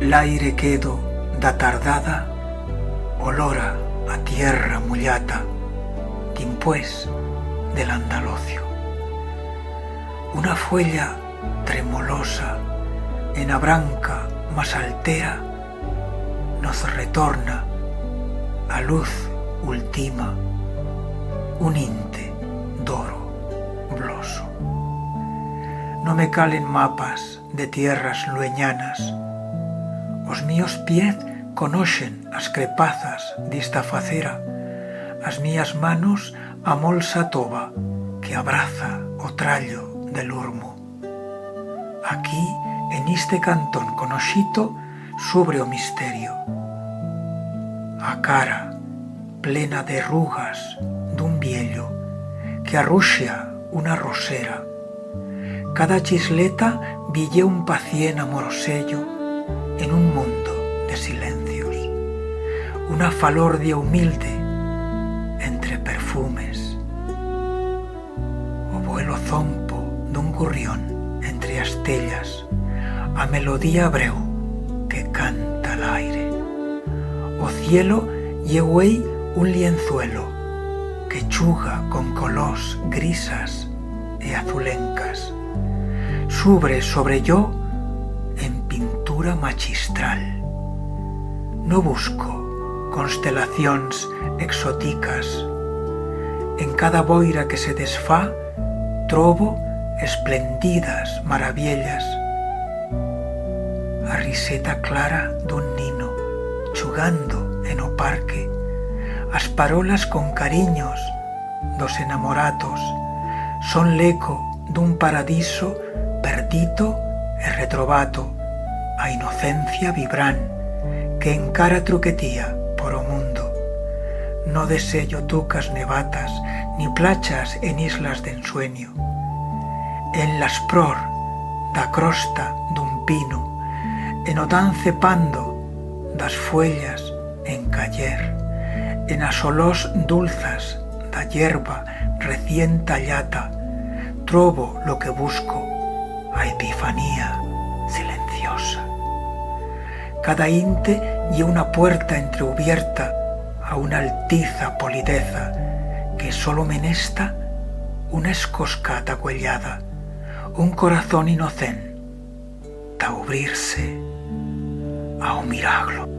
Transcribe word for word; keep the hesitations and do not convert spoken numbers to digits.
L'aire quedo d'a tardada olora a tierra mullata dimpués de l'andalocio. Una fuella tremolosa en a branca mas altera nos retorna a luz ultima un inte d'oro bloso. No me calen mapas de tierras luenyanas. Os míos piez conoixen as crepazas d'ista facera, as mías manos amolsa a tova que abraza o trallo de l'urmo. Aquí, en iste cantón conoixito, s'ubre o misterio. A cara, plena de rugas d'un viello que arruixia una rosera. Cada chisleta billé un pacient amorosello en un mundo de silencios. Una falordia humilde entre perfumes. O vuelo zompo d'un gurrión entre as tellas, a melodía breu que canta l'aire. O cielo ye uei un lienzuelo que chuga con colors grisas e azulencas. S'ubre sobre yo en pintura magistral. No busco constelacions exoticas. En cada boira que se desfá, trobo esplendidas maraviellas. A riseta clara d'un nino chugando en o parque, as parolas con carinyos dos enamoratos, son l'eco d'un paradiso perdito e retrovato, a inocencia vibrant que encara truquetía por o mundo. No deseyo tucas nevatas ni plachas en islas d'ensuenyo. En l'aspror d'a crosta d'un pino, en o dance pando das fuellas en cayer, en as olors dulzas d'a yerba recient tallata, trobo lo que busco, a epifanía silenciosa. Cada inte ye una puerta entreubierta a una altiza polideza que solo menesta una escoscata cuellada, un corazón inocent ta ubrir-se a un miraglo.